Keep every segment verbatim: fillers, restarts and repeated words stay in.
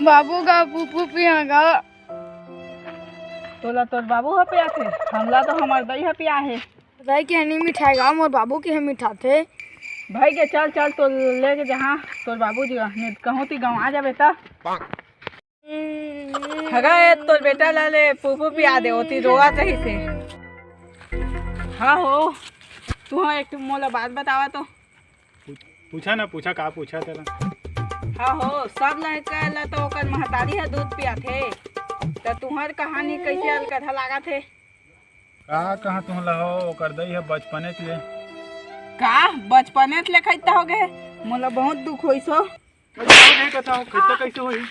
बाबू गा, फूफू पिया गा। तोला तोर बाबू ह पियाथे, हमला तो हमर दई ह पियाहे। दई के ह नी मिठाय गा, मोर बाबू के ह मिठाथे। भाई के चल चल, तो लेके जहाँ तोर बाबू जी, नहीं कहूँ ती गंवा जाबे त। हगा ए, तोर बेटा ला ले फूफू पिया दे, ओती रोवत रहिसे। हाँ हो, तू हाँ एक ठो मोला बात बतावा तो। पूछ-, पूछा ना, पूछा, का पूछा तेला? हाँ हो, सब लड़का ला तो ओकर महतारी ह दूध पियाथे, त तुहर कहानी कैसे अलकरहा लागत हे? का कहा तुहला हो, ओकर दई ह बचपने ले। का बचपने ले खैता हो गए? मोला बहुत दुख होइस हो। अरे, नहीं कहता हो, खैता कैसे होही?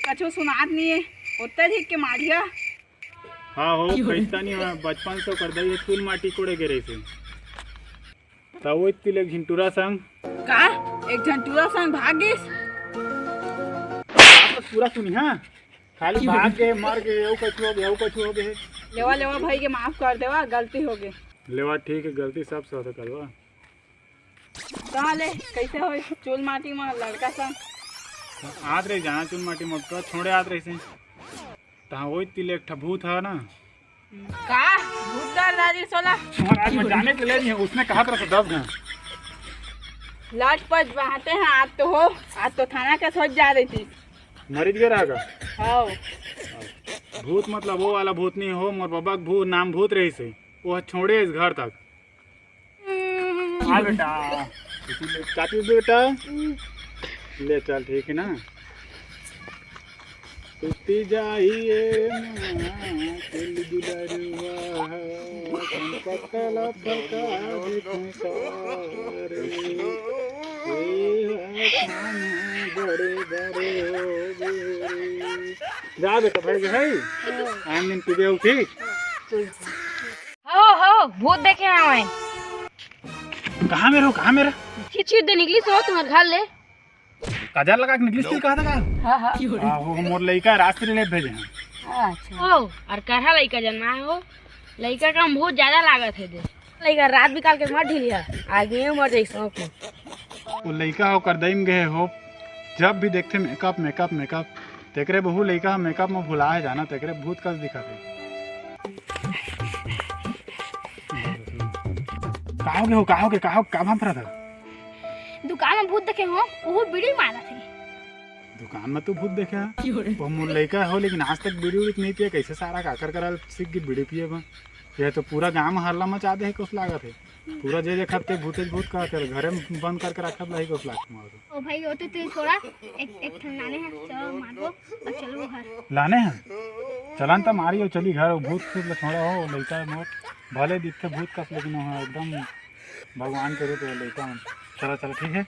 कछु सुनात नहीं है, ओत्ते ठीक के मारिया। हाँ हो, खैता नहीं हो, बचपन से ओकर दई ह चूल माटी कोड़े के रहिसे। त वो इतनी ले एक झन टूरा संग। का? एक झन टूरा संग भाग गिस? बात तो पूरा सुनी, हाँ? खाली भाग गे, मर गे, यहू कछु हो गे, यहू कछु हो गे। लेवा, लेवा भाई के माफ कर देवा, गलती हो गे। लेवा, ठीक है, गलती सब सह करवा। कहाँ ले, कैसे होई? चूल माटी में लड़का संग। आत रही जाना चूल माटी में, तो छोड़े आत रही से। तहाँ वही तिले एक ठा भूत है ना। का? भूत डर दादी सोला? महाराज, मैं जाने के लिए नहीं, उसने कहा था दस घंटे। लट पच बहाते हैं, आज तो हो, आज तो थाना के सोच जा रही थी। मरीज गे रहा का? हाँ। भूत मतलब वो वाला भूत नहीं हो, मोर बाबा के भूत, नाम भूत रही से। वो छोड़े इस घर तक। आ बेटा, चाटी बेटा, ले चल, ठीक है ना? टूटी जाही ए माँ, कुल दुलरुआ, अपन पतला फका दिखता रे। ए आसमान बड़े बड़े हो गए रे। जा बेटा, भाई, भाई, आन दिन पीबे हो, ठीक? हो, हो, भूत देखे हवं। कहाँ में रहो, कहाँ में रह? छिछी दे निकली सो तुम्हार घर ले। काजर लगा के निकली थी, कहा था का? हाँ, हाँ। आ, वो मोर लइका रास्ते ले भेजे हैं। अच्छा। ओ, और करहा लइका जना है वो। लइका का भूत ज्यादा लागत है दे। लइका रात बिकाल के मर ढिलिया, आगे मर जाई सौंप में। वो लइका हो कर दई में गए हो, जब भी देखते मेकअप, मेकअप, मेकअप। तेकरे बहू लइका मेकअप में भुला है जाना, तेकरे भूत कस दिखत है। का हो गे हो, का हो गे, का हो, का भांप रहा था? दुकान में भूत देखे हो, वो बीड़ी मारा थे। दुकान में तू भूत देखे है? वो मोर लइका हो, लेकिन आज तक बीड़ी उड़ी नहीं पिए, कैसे सारा काकर करल सीख गई बीड़ी पिए बा? ये तो पूरा गांव में हल्ला मचा दे है, कुछ लागत है। पूरा जे देखत ते भूते भूत कहत है, घरे में बंद करके रखत लाही कुछ लागत मारो। ओ भाई, वो तो तू छोड़ा, एक, एक ठन लाने हैं, चलो मारबो, और चलो घर। लाने हैं? चलन त मारी हो, चली घर, वो भूत भूत ला छोड़ा हो, लइका मोर, भले दिखते भूत कस, लेकिन वो एकदम भगवान के रूप है लइका। चला, चला, ठीक है?